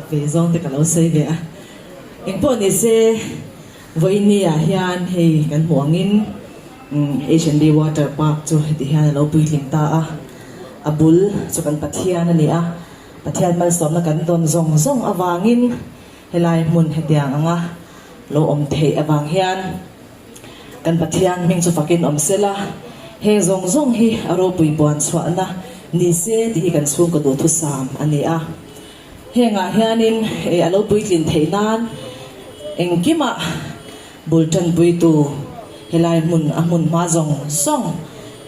Vei zawng te ka lo sawi ve a. Engpawh ni se, vawiin ah hian hei kan hmuh angin H&B Water Park chu heti hian a lo puitling ta a. A bul chu kan Pathian a ni a, Pathian malsawmna kan dawn zawng zawng avangin helai hmun hetiang anga lo awm theih avang hian Kan Pathian hming chu fakin awm se la, heng zawng zawng hi a ropui buan chhuahna ni se tih hi kan chhungkaw duhthusam a ni a. Hengah hianin a lo puitlin theih nan engkimah bul tanpuitu helai hmun a hmun hma zawng zawng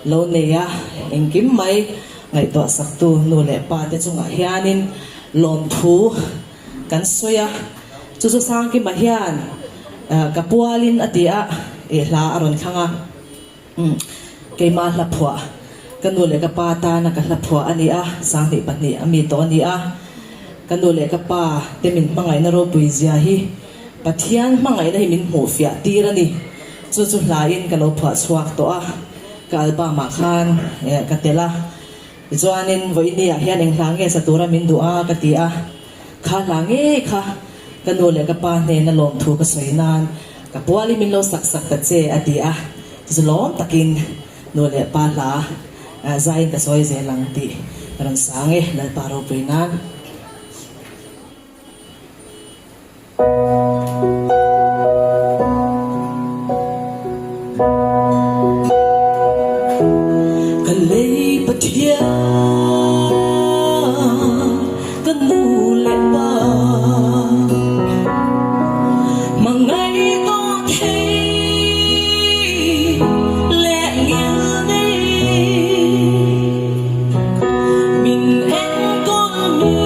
lo nei a, engkim mai ngaihtuah saktu nu leh pa te chungah hianin lawmthu Kan sawi a, chu chu Sangkima hian ka pualin a ti a, ih hla a rawn thlang a, umm keimah hla phuah, ka nu leh ka pa tana ka hla phuah a ni a, 22 a mi tawh a ni a, ka nu leh ka pa te min hmangaihna ropui zia hi Pathian hmangaihna hi min hmuh fiah tir a ni, chu chu hlain ka lo phuah chhuak tawh a, ka album ah khan ka tel a. Tichuanin vawiini ah hian eng hla nge sa tura min duh a ka ti a, kha hla ngei kha ka nu leh ka pa hnena lawmthu ka sawi nan ka pualin min lo sak sak ta che a ti a, chu lawm takin nu leh pa hla zaiin ka sawi zel ang tih ka rawn sang e Lalpa ropui nan. Ka lei Pathian, ka nu leh pa, hmangaih tawh thei leh ngil nei, min enkawl mi.